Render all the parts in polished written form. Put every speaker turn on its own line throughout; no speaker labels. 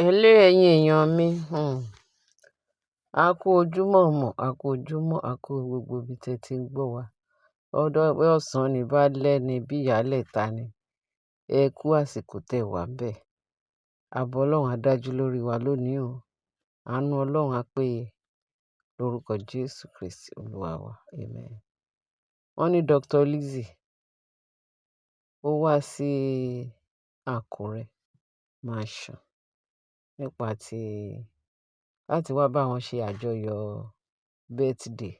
Hello ẹ̀yin èèyàn mi, a kú ojúmọ́ mọ̀, a kú ojúmọ́, a kú gbogbo ibi tí ẹ ti ń gbọ́ wa. Ọ̀dọ̀ pé ọ̀sán ni, báálẹ̀ ni, bí ìyálẹ̀ta ni. Ẹ kú àsìkò tẹ wà ńbẹ̀. Ààbò Ọlọ́run á dájú lórí wa lónìí o. Àánú Ọlọ́run á péye lórúkọ Jésù Kristi Olúwa wa. Amen. Wọ́n ní Dr. Lizzie ó wá sí Àkúrẹ́ Mansion nípa ti láti wá bá wọn ṣe àjọyọ̀ birthday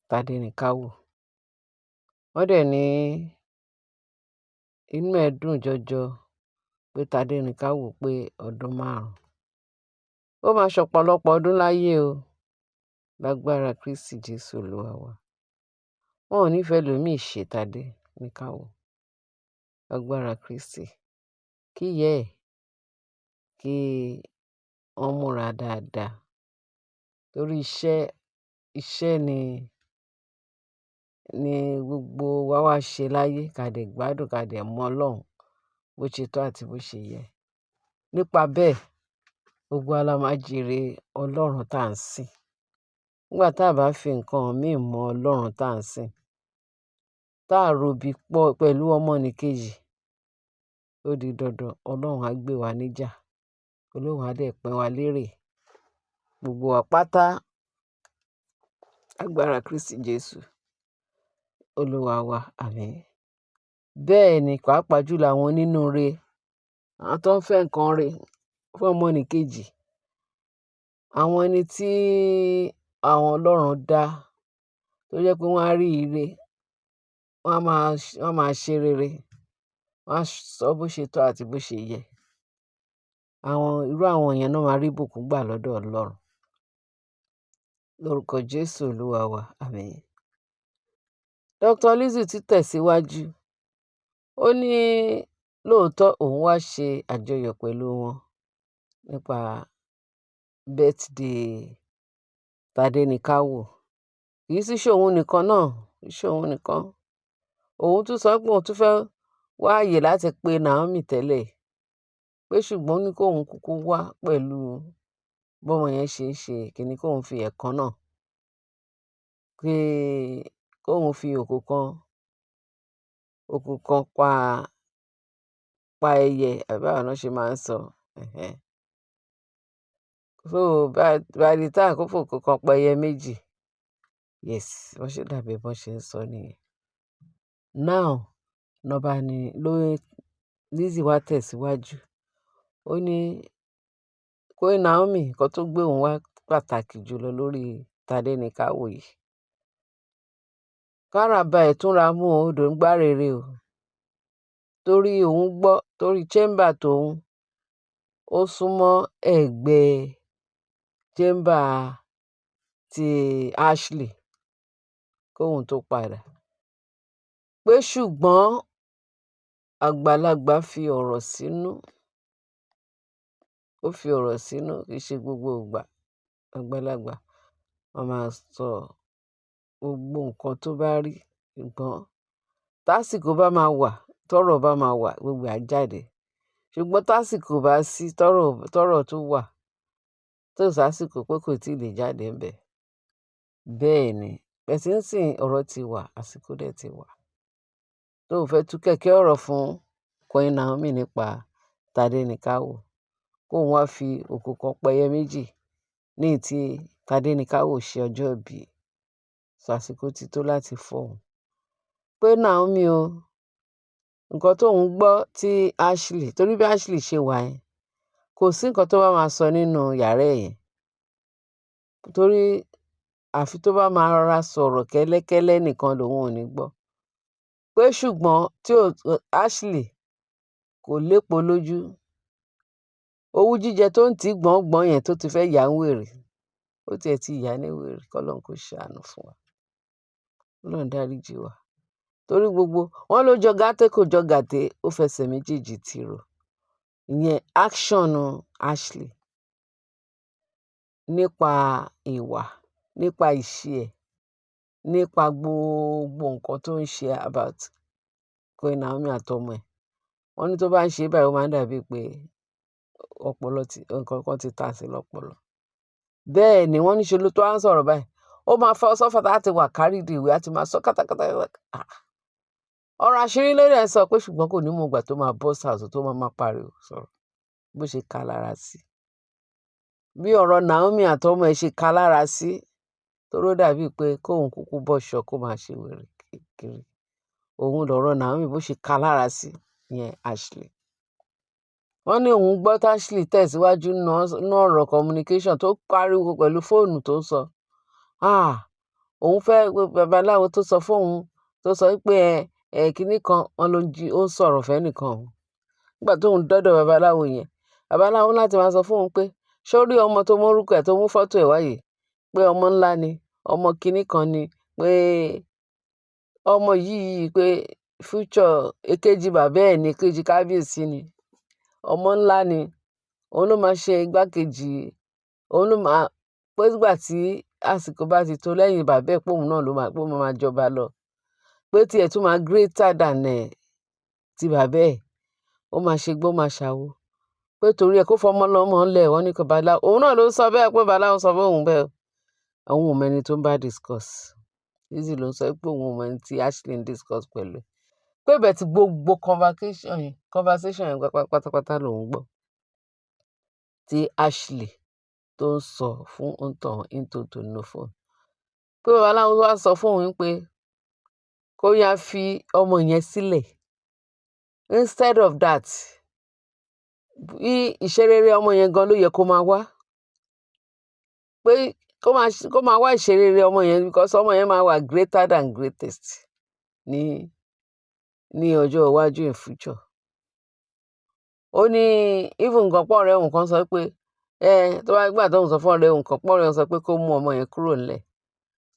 Tádéníkàwò. Wọ́n dẹ̀ ní inú ẹ̀ dùn jọjọ pé Tádéníkàwò pé ọdún 5. Ó máa ṣọ̀pọ̀lọpọ̀ ọdún láyé o. Lágbára Kristi Jésù Olúwa wa. Wọn ò ní fẹ́ lòmíì ṣe Tádéníkàwò. Lágbára Kristi. Kí ìyá ẹ̀ kí wọ́n múra dáadáa. Torí iṣẹ́, iṣẹ́ ni gbogbo wa wá ṣe láyé, ká dẹ̀ gbádùn, ká dẹ̀ mọ Ọlọ́run bó ṣe tọ́ àti bó ṣe yẹ. Nípa bẹ́ẹ̀, gbogbo wa la máa jèrè Ọlọ́run tá ń sìn. Nígbà tá a bá fi nǹkan míì mọ Ọlọ́run tá ń sìn, tá a robi pọ̀ pẹ̀lú ọmọnìkejì, ó di dandan Ọlọ́run á gbé wa níjà. Ọlọ́run á dẹ̀ pín wa lérè. Gbogbo wa pátá, agbára Kristi Jésù Olúwa wa. Àmín. Bẹ́ẹ̀ ni, pàápàá jùlọ àwọn onínúure, àwọn tó ń fẹ́ nǹkan re fún ọmọnìkejì, àwọn ẹni tí àwọn Ọlọ́run dá, tó jẹ́ pé wọ́n á rí ire, wọ́n á máa ṣe rere, wọ́n á sọ bó ṣe tọ́ àti bó ṣe yẹ. Àwọn irú àwọn yẹn náà máa rí ìbùkún gbà lọ́dọ̀ Ọlọ́run. Lórúkọ Jésù Olúwa wa. Àmín. Dr. Lizzie tún tẹ̀síwájú. Ó ní lóòótọ́ òun wá ṣe àjọyọ̀ pẹ̀lú wọn nípa birthday Tádéníkàwò. Kì í sì ṣe òun nìkan náà, kì í ṣe òun nìkan. Òun tún sọ pé òun tún fẹ́ wá ààyè láti pe Naomi tẹ́lẹ̀, pé ṣùgbọ́n ó ní kóun kúkú wá pẹ̀lú bọ́mọ yẹn ṣe ń ṣe kíni kóun fi ẹ̀kan náà, pé kóun fi òkú kan pa ẹyẹ, àbí báwo ni wọ́n ṣe máa ń sọ. Ẹ̀hẹn. So by the time kó fòkú kan pa ẹyẹ méjì. Yes, wọ́n ṣe dàbí bọ́n ṣe ń sọ nìyẹn. Now, ló bá ní ló Lizzie wá tẹ̀síwájú. Ó ní Queen Naomi, nǹkan tó gbé òun wá pàtàkì jùlọ lórí Tádéníkàwò yìí. Káràbà ẹ̀ túnra mú o, odò ń gbá rere o. Torí òun gbọ́, torí chamber tòun, ó súnmọ́ ẹ̀gbẹ́ chamber ti Ashley kóun tó padà. Pé ṣùgbọ́n àgbàlagbà fi ọ̀rọ̀ sínú. Ó fi ọ̀rọ̀ sínú, kì í ṣe gbogbo ìgbà. Àgbàlagbà wọ́n máa sọ gbogbo nǹkan tó bá rí. Ṣùgbọ́n tásìkò bá máa wà, tọ́rọ̀ bá máa wà, gbogbo ẹ̀ á jáde. Ṣùgbọ́n tásìkò bá sí, tọ́rọ̀ tún wà, tó sásìkò pé kò tí ì lè jáde ńbẹ̀. Bẹ́ẹ̀ ni, but nísìnyí ọ̀rọ̀ ti wà, àsìkò dẹ̀ ti wà. Tó fẹ́ tú kẹ̀kẹ́ ọ̀rọ̀ fún Queen Naomi nípa Tádéníkàwò. Kóun wá fi òkú kan pa ẹyẹ méjì ní tí Tádéníkàwò ṣe ọjọ́ ìbí. So àsìkò ti tó láti fọhùn. Pé Naomi o, nǹkan tóun gbọ́ tí Ashley, torí bí Ashley ṣe wà yẹn, kò sí nǹkan tó bá máa sọ nínú yàrá ẹ̀ yẹn. Torí àfi tó bá máa rọra sọ̀rọ̀ kẹ́lẹ́kẹ́lẹ́ nìkan lòun ò ní gbọ́. Pé ṣùgbọ́n tí Ashley kò lépo lójú. Owú jíjẹ tó ń tì gbọ̀ngbọ̀n yẹn tó ti fẹ́ yà ń wèrè. Ó tiẹ̀ ti yà ní wèrè, k'Ọlọ́run kó ṣàánú fún wa. Ọlọ́run dáríjì wá. Torí gbogbo wọ́n ló jọ gàtè kò jọ gàtè, ó fẹsẹ̀ méjèèjì tìrò. Ìyẹn action Ashley nípa ìwà, nípa ìṣe ẹ̀, nípa gbogbo nǹkan tó ń ṣe about Queen Naomi àtọmọ ẹ̀. Wọ́n ní tó bá ń ṣe báyìí, ó máa ń dàbí pé Ọpọlọ tí nǹkan kan ti ta sí lọ́pọlọ. Bẹ́ẹ̀ ni wọ́n ní ṣe ló tó wá ń sọ̀rọ̀ báyìí. Ó máa fọ́ sọ́fà láti wà carried away, á ti máa sọ kátàkátà. Ah! Ọ̀rọ̀ àṣírí ló dẹ̀ sọ pé, ṣùgbọ́n kò ní mọ̀ ìgbà tó máa burst out, tó máa máa pariwo sọ̀rọ̀ bó ṣe ká lára sí. Bí ọ̀rọ̀ Naomi àtọmọ ẹ̀ ṣe ká lára sí, torí ó dàbí pé kóun kúkú bọ́ṣọ kó máa ṣe wèrè kiri. Òun lọ̀rọ̀ Naomi bó ṣe ká lára sí ìyẹn Ashley. Wọ́n ní òun gbọ́ tí Ashley tẹ̀síwájú nínú ọ̀rọ̀ communication tó pariwo pẹ̀lú fóònù tó ń sọ. Ah! Òun fẹ́ babaláwo tó sọ fún òun, tó sọ wípé ẹ kíní kan, wọ́n ló ń jí, ó ń sọ̀rọ̀ fẹ́ nìkan òun. Nígbà tó ń dọ́dọ̀ babaláwo yẹn, babaláwo láti máa sọ fún òun pé, ṣé ó rí ọmọ tó mú orúkọ ẹ̀ tó mú fọ́tò ẹ̀ wáyé? Pé ọmọ ńlá ni, ọmọ kíní kan ni, pé ọmọ yìí, pé future èkejì bàbá ẹ̀ ní, èkejì kábíyèsí ni. Ọmọ ńlá ni, òun ló máa ṣe igbákejì, òun ló máa, pé nígbà tí àsìkò bá ti tó lẹ́yìn bàbá ẹ̀, pé òun náà ló máa, pé ó máa jọba lọ. Pé tí ẹ̀ tún máa greater than ẹ̀ ti bàbá ẹ̀. Ó máa ṣe gbó, máa ṣàwo. Pé torí ẹ kó fọmọ lọ́mọ ńlẹ̀, wọ́n ní kó babaláwo. Òun náà ló sọ bẹ́ẹ̀ pé babaláwo sọ fún òun bẹ́ẹ̀. Òun ò mọ ẹni tó ń bá discuss. Lizzy ló ń sọ pé òun ò mọ ẹni tí Ashley ń discuss pẹ̀lú. Pé bẹ́ẹ̀ tí gbogbo conversation yẹn pátápátá lòun gbọ́. Tí Ashley tó ń sọ fún òǹtọ̀hún in toto nínú fóònù. Pé babaláwo wá sọ fún òun pé kó yá fi ọmọ yẹn sílẹ̀. Instead of that, bí ìṣerere ọmọ yẹn gan ló yẹ kó máa wá. Pé kó máa wá ìṣerere ọmọ yẹn because ọmọ yẹn máa wà greater than greatest ní ọjọ́ iwájú, in future. Ó ní even gan pọ̀ ọ̀rẹ́ òun kan sọ pé ẹ tó bá gbà tóun sọ fún ọ̀rẹ́ òun kan, pọ̀ ọ̀rẹ́ òun sọ pé kó mú ọmọ yẹn kúrò nílẹ̀,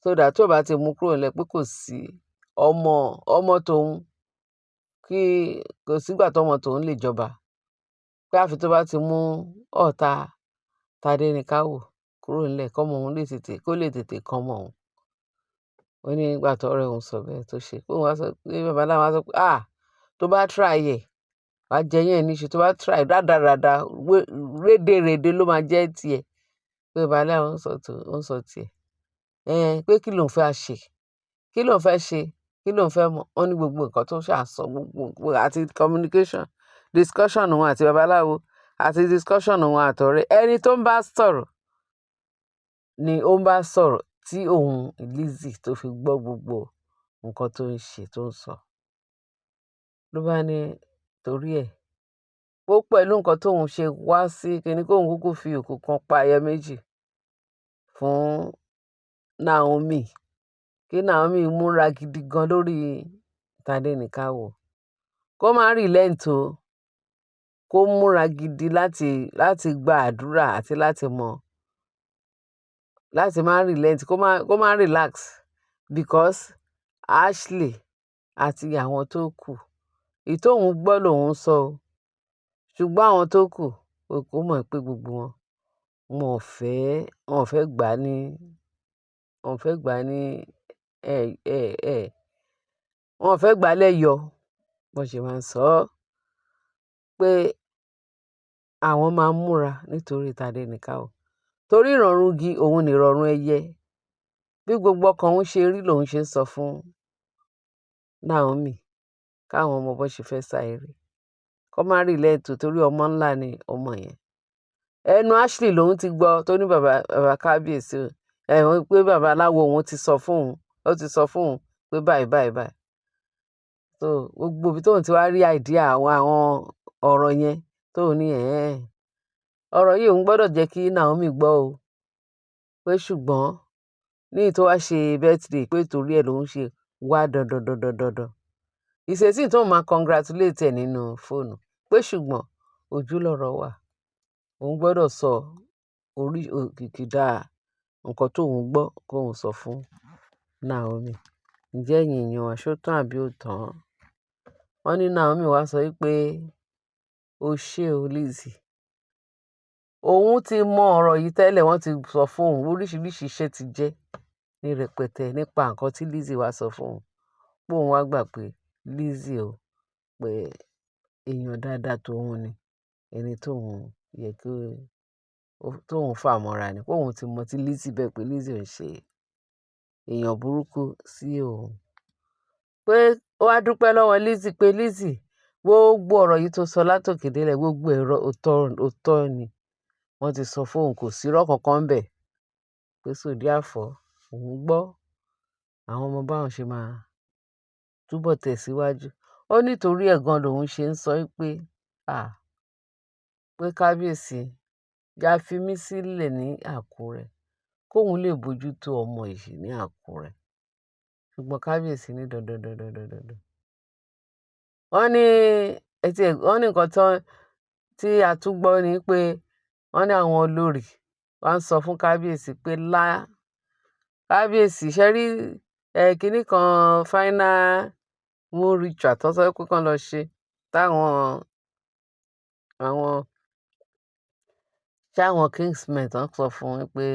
so that tó bá ti mú kúrò nílẹ̀, pé kò sí ọmọ ọmọ tòun, kí kò sígbà tọmọ tòun lè jọba, pé àfi tó bá ti mú ọ̀tá Tadéníkàwò kúrò nílẹ̀ kọ́mọ òun lè tètè, kó lè tètè kan ọmọ òun. Ó ní nígbà tó ọ̀rẹ́ òun sọ bẹ́ẹ̀ tó ṣe pé òun wá sọ pé babaláwo wá sọ pé, ah, tó bá try ẹ̀, wàá jẹ yẹn níṣu, tó bá try rádaràda, rédèrèdè ló máa jẹ́ tiẹ̀. Pé babaláwo ń sọ tó ń sọ tiẹ̀ ẹ pé kí lòun fẹ́ ṣe, kí lòun fẹ́ ṣe, kí lòun fẹ́ mọ̀. Wọ́n ní gbogbo nǹkan tó ṣà sọ, gbogbo àti communication discussion òun àti babaláwo àti discussion òun àtọ̀rẹ́ ẹni tó ń bá sọ̀rọ̀ ni ó ń bá sọ̀rọ̀ tí òun Lizzy tó fi gbọ́ gbogbo nǹkan tó ń ṣe, tó ń sọ. Ló bá ní torí ẹ̀ ó pẹ̀lú nǹkan tóun ṣe wá sí kíní, kóun kúkú fi òkú kan pa ẹyẹ méjì fún Naomi, kí Naomi múra gidi gan lórí Tadéníkàwò, kó má relent o, kó múra gidi láti gba àdúrà àti láti mọ̀ láti má relent, kó má relax, because Ashley àti àwọn tó kù èyí tóun gbọ́ lòun sọ o, ṣùgbọ́n àwọn tó kù, kó mọ̀ pé gbogbo wọn, wọn ò fẹ́ gbà ní, wọn ò fẹ́ gbà ní ẹ ẹ ẹ wọn ò fẹ́ gbà lẹ́yọ bọ́n ṣe máa ń sọ ọ́, pé àwọn máa ń múra nítorí Tadéníkàwò, torí ìrọ̀rùn igi òun ní ìrọ̀rùn ẹyẹ. Bí gbogbo ọkàn òun ṣe rí lòun ṣe ń sọ fún Naomi káwọn ọmọ bọ́n ṣe fẹ́ sá eré, kó má relent o, torí ọmọ ńlá ni ọmọ yẹn. Ẹnu Ashley lòun ti gbọ́ tó ní bàbá bàbá kábíyèsí o ẹ̀ wọ́n pé babaláwo òun ti sọ fún òun, ó ti sọ fún òun pé báyìí báyìí báyìí. So gbogbo ibi tóun ti wá rí idea àwọn ọ̀rọ̀ yẹn tóun ní ẹ̀ ọ̀rọ̀ yìí, òun gbọ́dọ̀ jẹ́ kí Naomi gbọ́ o, pé ṣùgbọ́n ní tó wá ṣe birthday, pé torí ẹ̀ lòun ṣe wá dandan dandan dandan ìṣesí tóun máa congratulate ẹ̀ nínú fóònù, pé ṣùgbọ́n ojú lọ̀rọ̀ wà, òun gbọ́dọ̀ sọ orí òkìkìdá nǹkan tóun gbọ́ kóun sọ fún Naomi. Ǹjẹ́ ẹ̀yin èèyàn wa, ṣó tán àbí ò tán? Wọ́n ní Naomi wá sọ wípé ó ṣé o Lizzy, òun ti mọ ọ̀rọ̀ yìí tẹ́lẹ̀, wọ́n ti sọ fún òun, oríṣiríṣi iṣẹ́ ti jẹ́ ní rẹpẹtẹ nípa nǹkan tí Lizzy wá sọ fún òun, pé òun wá gbà pé Lizzy o, pé èèyàn dáadáa tóun ni ẹni tóun yẹ kí tóun fà mọ́ra ni, pé òun ti mọ tí Lizzy bẹ́ẹ̀, pé Lizzy ò ń ṣe èèyàn burúkú sí òun. Pé ó wá dúpẹ́ lọ́wọ́ Lizzy pé Lizzy, gbogbo ọ̀rọ̀ yìí tó sọ látòkè délẹ̀, gbogbo ẹ̀rọ òótọ́ òótọ́ ni wọ́n ti sọ fóun, kò sí irọ́ kankan ńbẹ̀. Pé so therefore òun gbọ́ àwọn ọmọ báwọn ṣe máa túbọ̀ tẹ̀síwájú. Ó nítorí ẹ̀ gan lòun ṣe ń sọ pé, à, pé kábíyèsí ya fi mí sílẹ̀ ní Àkúrẹ́ kóun lè bójútó ọmọ yìí ní Àkúrẹ́. Ṣùgbọ́n kábíyèsí ní dandan dandan dandan dandan. Wọ́n ní etí ẹ̀, wọ́n ní nǹkan tán tí a tún gbọ́ ni pé wọ́n ní àwọn olórí wá ń sọ fún kábíyèsí pé lá kábíyèsí ṣe rí ẹ kinní kan, final moon ritual tó sọ pé kán lọ ṣe, táwọn àwọn ṣáwọn kingsmen tó ń sọ fún un pé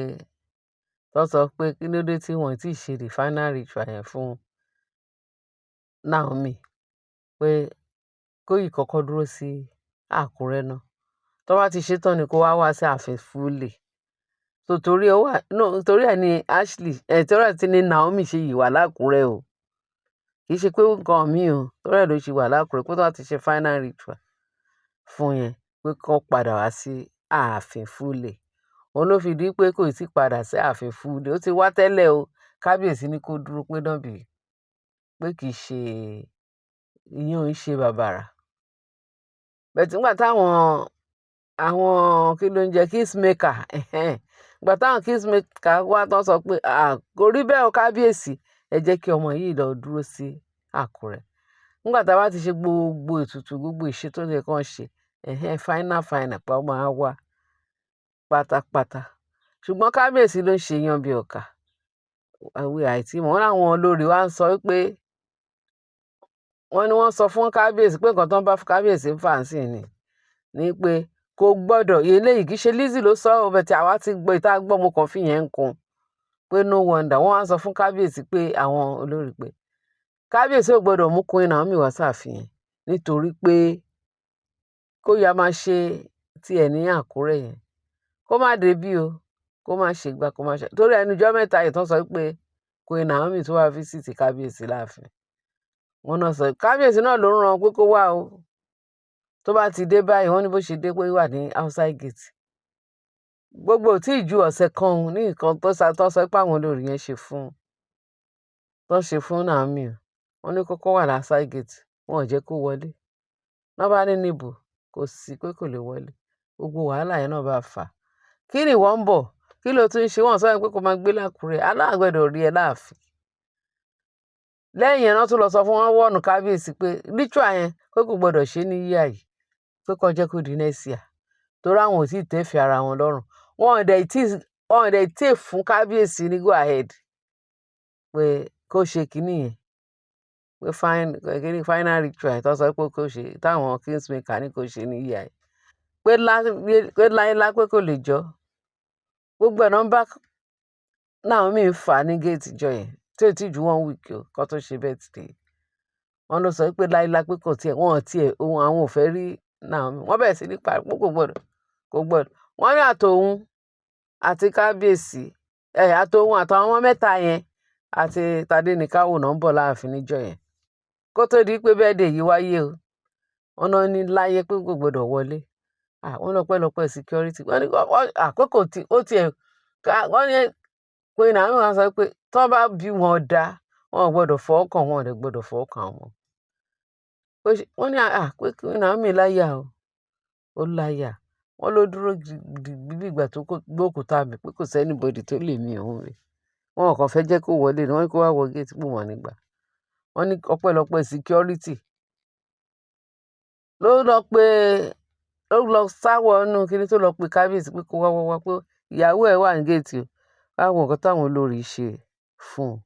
tó sọ pé kí ló dé tí wọ́n ti ṣe the final ritual yẹn fún Naomi, pé kó yìí kọ́kọ́ dúró sí Àkúrẹ́ náà, tó bá ti ṣe tán ni kó wá wá sí ààfin fully. So torí ẹ wà no, torí ẹ ní Ashley ẹ, torí ẹ ti ní Naomi ṣe yìí wà lákùrẹ́ o, kì í ṣe pé nǹkan mi o, torí ẹ ló ṣe wà lákùrẹ́, pé tó bá ti ṣe final ritual fún yẹn, pé kó padà wá sí ààfin fully. Òun ló fi di pé kò tí padà sí ààfin fully. Ó ti wá tẹ́lẹ̀ o, kábíyèsí ní kó dúró, pé náà bì pé kì í ṣe ìyẹn ò ń ṣe bàbàrà bẹ̀tí. Nígbà táwọn àwọn kí ló ń jẹ́ kingmaker, ìgbà táwọn kingmaker wá tán sọ pé kò rí bẹ́ẹ̀ o, kábíyèsí, ẹ jẹ́ kí ọmọ yìí lọ dúró sí Àkúrẹ́, nígbà tá a bá ti ṣe gbogbo ètùtù, gbogbo ìṣe tó yẹ kán ṣe, final final, pa ọmọ á wá pátápátá. Ṣùgbọ́n kábíyèsí ló ń ṣe yan bí ọkà àwẹ̀ àìtí mọ̀. Wọ́n láwọn olórí wa ń sọ pé wọ́n ní wọ́n sọ fún kábíyèsí pé nǹkan tó ń bá kábíyèsí ń fà ń sìn ni pé kò gbọ́dọ̀ eléyìí. Kì í ṣe Lizzy ló sọ ọ́ bẹ̀tẹ̀, àwa ti gbọ́ ìta gbọ́, mo kàn fi yẹn ń kún pé no wonder wọ́n wá sọ fún kábíyèsí pé àwọn olórí pé kábíyèsí ò gbọ́dọ̀ mú Queen Naomi wá sáàfin nítorí pé kó ya máa ṣe tiẹ̀ ní Àkúrẹ́ yẹn, kó má débí o, kó má ṣe gbá, kó má ṣe. Torí ẹnujọ́ mẹ́ta yìí tán sọ pé Queen Naomi tó wá visit kábíyèsí láàfin, wọn náà sọ kábíyèsí náà ló ń ràn pé kó wá o. Tó bá ti dé báyìí, wọ́n ní bó ṣe dé pé wà ní outside gate, gbogbo tí ì ju ọ̀sẹ̀ kan ní nǹkan tó sọ pé àwọn olórí yẹn ṣe fún tó ṣe fún Naomi o. Wọ́n ní kókó wà outside gate, wọn ò jẹ́ kó wọlé. Wọ́n bá ní níbo kò sí pé kò lè wọlé. Gbogbo wàhálà yẹn náà bá fà á. Kí ni ìwọ ń bọ̀? Kí ló tún ń ṣe? Wọ́n sọ pé kó máa gbé lákùrẹ́, aláàgbẹ̀dọ̀ rí ẹ láàfin. Lẹ́yìn yẹn náà tún lọ sọ fún wọn, wọ́ọ̀nù kábíyèsí pé ritual yẹn, pé kò gbọdọ̀ ṣe ní yíyá yìí, pé kó jẹ́ kó di next year, torí àwọn ò tí ì tẹ́fẹ̀ẹ́ ara wọn lọ́rùn. Wọn ò dẹ̀ tí fún kábíyèsí ní go ahead pé kó ṣe kinní yẹn, pé fine, kíní final ritual tó sọ pé kó ṣe, táwọn kingsmaker ní kó ṣe ní yíyá yìí, pé láéláé, pé kò lè jọ. Gbogbo ẹ̀ náà ń bá Naomi ń fà ní géètì jọ yẹn tí ò tí ju one week o kó tó ṣe birthday. Wọ́n ló sọ pé láéláé, pé kò tiẹ̀, wọ́n tiẹ̀ ohun àwọn ò fẹ́ rí Naomi. Wọ́n bẹ̀rẹ̀ sí ní pariwo kò gbọ́dọ̀, kò gbọ́dọ̀. Wọ́n ní àtòun àti kábíyèsí ẹ̀, àtòun àtàwọn ọmọ mẹ́ta yẹn àti Tadéníkàwò náà ń bọ̀ láàfin níjọ́ yẹn kó tó di pé birthday yìí wáyé o. Wọ́n náà ní láyé pé kò gbọ́dọ̀ wọlé. Wọ́n lọ́pẹ́lọpẹ́ security. Wọ́n ní àkókò tí ó tiẹ̀, wọ́n ní pé Naomi wá sọ pé tí wọ́n bá bí wọn dá, wọn ò gbọ́dọ̀ fọwọ́ kàn wọ́n, ò dẹ̀ gbọ́dọ̀ fọwọ́ kàn àwọn. Wọ́n ní pé Naomi láyà o, ó láyà. Wọ́n ló dúró bí ìgbà tó gbé òkúta mì, pé kò sí anybody tó lè mì òun rè. Wọn ò kàn fẹ́ jẹ́ kó wọlé ni, wọ́n ní kó wá wọ gate pé wọ́n nígbà. Wọ́n ní ọpẹ́lọpẹ́ security ló lọ pé, ló lọ sá wọnú kíní, tó lọ pe kábíyèsí pé kó wá wá wá, pé ìyàwó ẹ̀ wà ní gate o, wá wo nǹkan táwọn olórí ṣe fún un.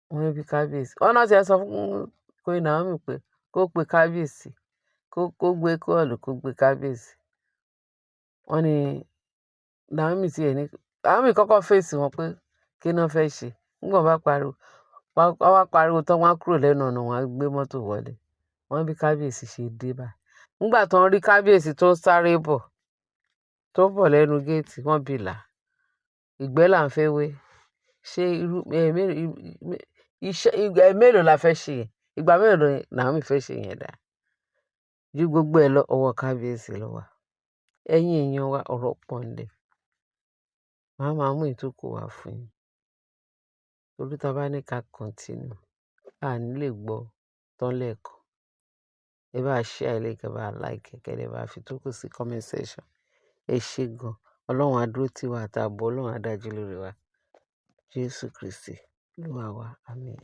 Wọ́n ní bí kábíyèsí, wọ́n náà ti ẹ sọ fún Queen Naomi pé kó pe kábíyèsí, kó gbé call, kó gbé kábíyèsí. Wọ́n ní Naomi tí ẹ ní, Naomi kọ́kọ́ fèsì wọn pé kí ni wọ́n fẹ́ ṣe. Nígbà wọ́n bá pariwo, wọ́n wá pariwo tán, wọ́n á kúrò lẹ́nu ọ̀nà, wọ́n á gbé mọ́tò wọlé. Wọ́n bí kábíyèsí ṣe dé báyìí. Nígbà tó ń rí kábíyèsí tó ń sáré bọ̀. Tó ń bọ̀ lẹ́nu géètì, wọ́n bìlà. Ìgbẹ́ là ń fẹ́ wé. Ṣé irú iṣẹ́ ìgbà mélòó la fẹ́ ṣe yẹn? Ìgbà mélòó ni Naomi fẹ́ ṣe yẹn dà? Ju gbogbo ẹ lọ, ọwọ́ kábíyèsí ló wà. Ẹ̀yin èèyàn wa, ọ̀rọ̀ pọ̀ ńlẹ̀. Màá máa mú ìtókù wá fún yín. Torí tí a bá ní ká continue, a ní lè gbọ́ tán lẹ́ẹ̀kan. Ẹ bá share eléyìí, kẹ́ bá like, kẹ́ dẹ̀ bá fi tókù sí comment section. Ẹ ṣé gan. Ọlọ́run á dúró tì wá àtàbọ̀ Ọlọ́run á dájú lórí wa. Jésù Kristi, Olúwa wa. Àmín.